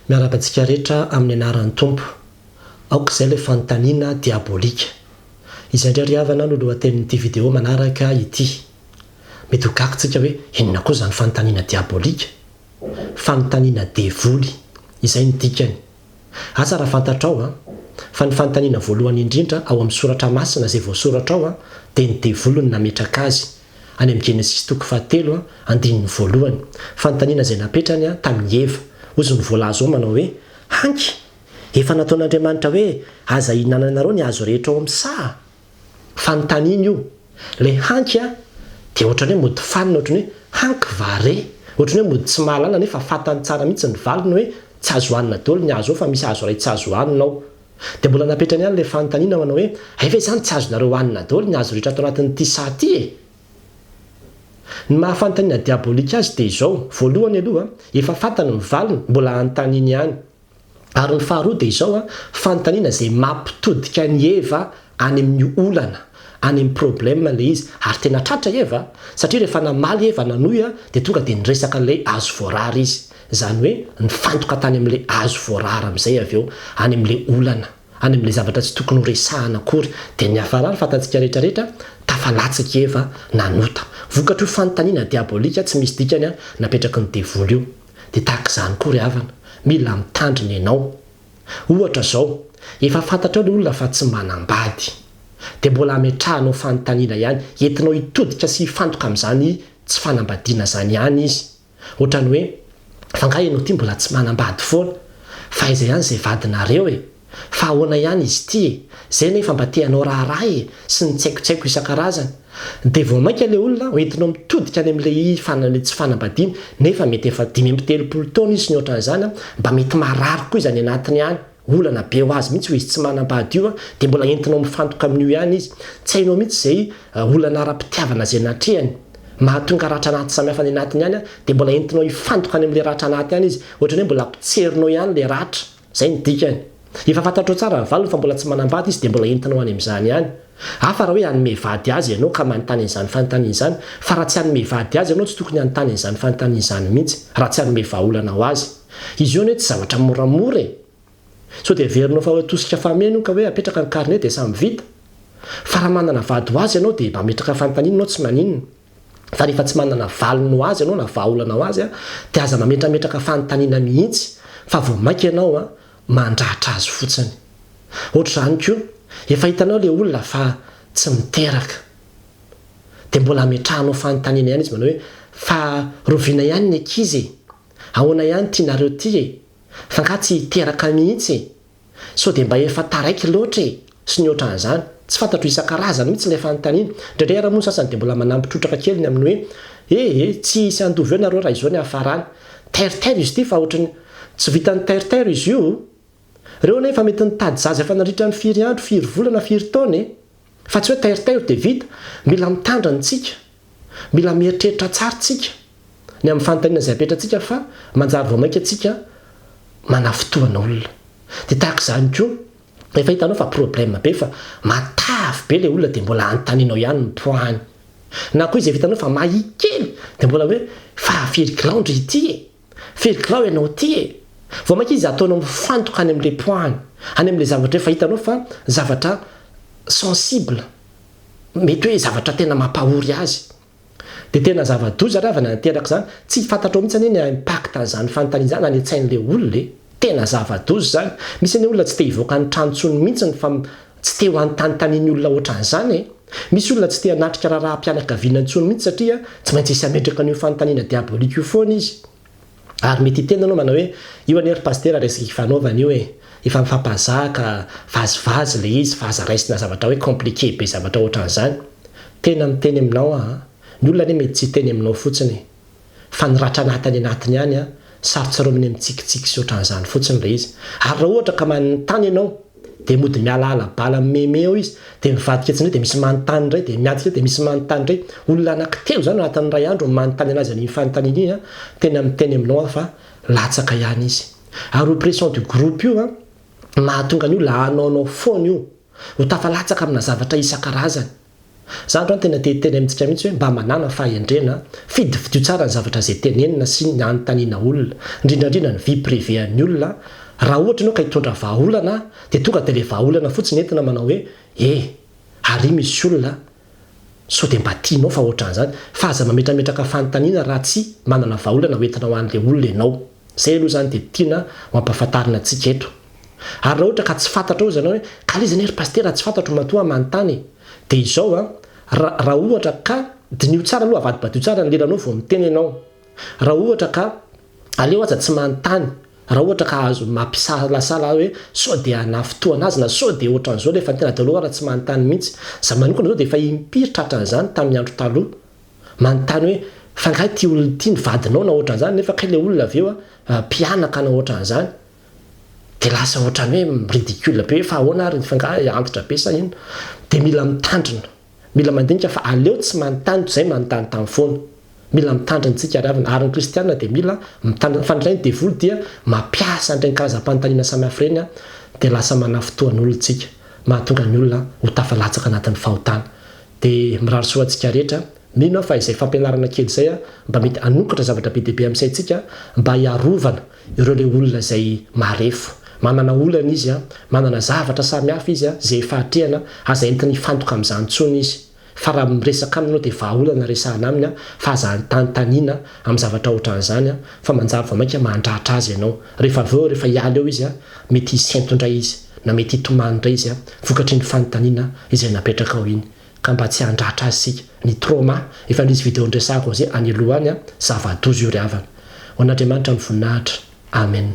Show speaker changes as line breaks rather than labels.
Miarahaba antsika rehetra amin'ny anaran'ny Tompo. Aoka izay ilay fanontaniana diabolika. Izay indray ry havana no lohatenin'ity video manaraka ity. Mety ho gaga tsika hoe inona koa izany fanontaniana diabolika? Fanontaniana devoly. Izay no dikany. Asa raha fantatrao an, fa ny fanontaniana voalohany indrindra ao amin'ny soratra masina izay voasoratra ao an, dia ny devoly no nametraka azy, any amin'ny Genesisy toko fahatelo andininy voalohany. Fanontaniana izay napetrany an tamin'i Eva. Hozy ny voalaza ao manao hoe, Hanky! Efa nataon'Andriamanitra hoe aza ihinananareo ny hazo rehetra ao amin'ny saha? Fanontaniana io. Ilay hanky a, dia ohatran'ny hoe mody fanina, ohatran'ny hoe hanky va re? Ohatran'ny hoe mody tsy mahalala nefa fantany tsara mihitsy ny valiny hoe tsy azo hanina daholo ny hazo ao fa misy hazo iray tsy azo hanina ao. Dia mbola napetrany ihany ilay fanontaniana manao hoe hay ve izany tsy azonareo hanina daholo ny hazo rehetra ato anatin'ity saha ity e? Ny maha fanontaniana diabolika azy dia izao, voalohany aloha, efa fantany ny valiny, mbola anontaniany ihany. Ary ny faharoa dia izao an, fanontaniana izay mampitodika an'i Eva any amin'ny olana, any amin'ny problème ilay izy. Ary tena tratra i Eva, satria rehefa namaly i Eva nanohy an, dia tonga dia niresaka an'ilay hazo voarara izy. Izany hoe nifantoka tany amin'ilay hazo voarara amin'izay avy eo, any amin'ilay olana, any amin'ilay zavatra tsy tokony horesahana akory. Dia niafarany, fantatsika rehetra rehetra, tafalatsaka i Eva nanota. Vokatr'io fanontaniana diabolika tsy misy dikany napetraky ny devoly io. Dia tahaka izany koa ry havana, mila mitandrina ianao. Ohatra izao, efa fantatrao ilay olona fa tsy manambady. Dia mbola ametrahanao fanontaniana ihany, entinao hitodika sy hifantoka amin'izany tsy fanambadiana izany ihany izy. Ohatran'ny hoe, fa angaha ianao ity mbola tsy manambady foana? Fa aiza ihany izay vadinareo e? Fa ahoana ihany izy ity e? Zay nefa mba te hanao raharaha e! Sy ny tsaikotsaiko isan-karazany. Dia vao mainka ilay olona hoentinao mitodika any amin'ilay ilay tsy fanambadiana nefa mety efa 35 taona izy sy ny ohatran'izany an, mba mety marary koa izy any anatiny any, olana be ho azy mihitsy io izy tsy manambady io an, dia mbola entinao mifantoka amin'io ihany izy. Tsy hainao mihitsy izay olana ara-pitiavana izay natrehany. Mahatonga ratra anaty samihafa any anatiny any an, dia mbola entinao hifantoka any amin'ilay ratra anaty any izy. Ohatran'ny hoe mbola potserinao ihany ilay ratra. Zay ny dikany. Efa fantatrao tsara ny valiny fa mbola tsy manambady izy dia mbola entinao any amin'izany ihany. Hafa raha hoe hanome vady azy ianao ka manontany an'izany fanontaniana izany, fa raha tsy hanome vady azy ianao tsy tokony hanontany an'izany fanontaniana izany mihitsy, raha tsy hanome vahaolana ho azy. Izy io anie tsy zavatra moramora e! Sao dia heverinao fa hoe tosika fameno io ka hoe apetraka ny carnet dia samy vita? Fa raha manana vady ho azy ianao dia mametraka fanontaniana ianao tsy maninona. Fa rehefa tsy manana valiny ho azy ianao na vahaolana ho azy dia aza mametrametraka fanontaniana mihitsy fa vao mainka ianao mandratra azy fotsiny. Ohatr'izany koa, efa hitanao ilay olona fa tsy miteraka. Dia mbola ametrahanao fanontaniana ihany izy manao hoe fa roviana ihany ny ankizy e? Ahoana ihany ity nareo ity e? Fa nga tsy hiteraka mihitsy e? Sao dia mba efa taraiky loatra e! Sy ny ohatran'izany. Tsy fantatro isan-karazany mihitsy ilay fanontaniana. Indraindray ary moa ny sasany dia mbola manampy trotraka kely ny amin'ny hoe, eh eh, tsy hisy handova eo nareo raha izao ny hafarany. Tairitairo izy ity fa ohatran'ny tsy vitan'ny tairitairo izy io. Ireo anie efa mety nitady zaza efa nandritra ny firy andro, firy volana, firy taona e! Fa tsy hoe tairitairo dia vita. Mila mitandrina tsika. Mila mieritreritra tsara tsika ny amin'ny fanontaniana izay apetratsika fa manjary vao mainka tsika manafintohina olona. Dia tahaka izany koa, rehefa hitanao fa problème be fa matavy be ilay olona dia mbola anontanianao ihany ny poids-ny. Na koa izy efa hitanao fa mahia kely dia mbola hoe fa firy kilao ndry ity e? Firy kilao ianao ity e? Vao mainka izy ataonao mifantoka any amin'ilay poids-ny, any amin'ilay zavatra efa hitanao fa zavatra sensible. Mety hoe zavatra tena mampahory azy. Dia tena zava-doza ry havana ny teraka izany. Tsy fantatrao mihitsy anie ny impact an'izany fanontaniana izany any an-tsain'ilay olona e. Tena zava-doza izany. Misy anie olona tsy te hivoaka ny trano intsony mihitsy fa tsy te ho anontanintanian'ny olona ohatran'izany e. Misy olona tsy te hanatrika raharaham-pianakaviana intsony mihitsy satria tsy maintsy hisy hametraka an'io fanontaniana diabolique io foana izy. Ary mety hiteny ianao manao hoe, io anie ry pasitera resaka ifanaovana io e, efa mifampazaka, vazivazy ilay izy fa aza raisina zavatra hoe compliqué be zavatra ohatran'izany. Tena miteny aminao aho an, ny olona anie mety tsy hiteny aminao fotsiny e, fa ny ratra anaty any anatiny any an, sarotsarominy mitsikitsiky sy ohatran'izany fotsiny ilay izy. Ary raha ohatra ka manontany ianao, dia mody mialaala bala mimeme eo izy, dia mivadika etsy indray dia misy manontany indray, dia miadika eo dia misy manontany indray, olona anankitelo izany anatin'ny iray andro no manontany anazy an'iny fanontaniana iny an, tena miteny aminao aho fa latsaka ihany izy. Ary io pression du groupe io an, mahatonga ny olona hanaonao foana io, ho tafalatsaka amina zavatra isan-karazany. Za androany tena te hiteny amintsika mihitsy hoe mba manàna fahendrena, fidifidio tsara ny zavatra izay tenenina sy ny anontaniana olona, indrindra indrindra ny vie privée an'ny olona, raha ohatra ianao ka hitondra vahaolana dia tonga dia ilay vahaolana fotsiny entina manao hoe e! ary misy olona sao dia mba tianao fa ohatran'izany, fa aza mametrametraka fanontaniana raha tsy manana vahaolana hoentina ho an'ilay olona ianao. Izay aloha izany dia tiana ho ampahafantarina antsika eto. Ary raha ohatra ka tsy fantatrao izy ianao hoe ka le izy anie ry pasitera tsy fantatro matoa aho manontany e! Dia izao an, raha ohatra ka, diniho tsara aloha avadibadio tsara ny lelanao vao miteny ianao. Raha ohatra ka aleo aza tsy manontany, raha ohatra ka azo mampisalasala hoe sao dia hanafintohana azy na sao dia ohatran'izao ilay fanontaniana dia aleo ara tsy manontany mihitsy. Za manokana izao dia efa impiry tratran'izany tamin'ny andro taloha. Manontany hoe fa angaha ity olona ity ny vadinao na ohatran'izany nefa kay ilay olona avy eo mpianaka na ohatran'izany. Dia lasa ohatran'ny hoe ridicule be hoe fa ahoana ary fa angaha antitra be sa inona. Dia mila mitandrina. Mila mandinika fa aleo tsy manontany toy izay manontanintany foana. Mila mitandrina isika ry havana. Ary ny kristiana dia mila mitandrina. Fa indraindray ny devoly dia mampiasa an'ireny karazam-panontaniana samihafa ireny dia lasa manafintohan'olona isika. Mahatonga ny olona ho tafalatsaka anatin'ny fahotana. Dia mirary soa antsika rehetra. Mino aho fa izay fampianarana kely izay mba mety hanokatra zavatra be dia be amin'ny saintsika mba hiarovana ireo ilay olona izay marefo. Manana olana izy, manana zavatra samihafa izy izay efa atrehana, aza entina hifantoka amin'izany intsony izy. Fa raha miresaka aminy ianao dia vahaolana resahana aminy fa aza anontanintaniana amin'ny zavatra ohatran'izany fa manjary vao mainka mandratra azy ianao. Rehefa avy eo rehefa hiala eo izy mety hisento indray izy na mety hitomany indray izy vokatry ny fanontaniana izay napetrakao iny. Ka mba tsy handratra azy isika. Ny trauma, efa nisy video niresahako an'izay any aloha any, zava-doza io ry havana. Ho an'Andriamanitra ny voninahitra. Amen.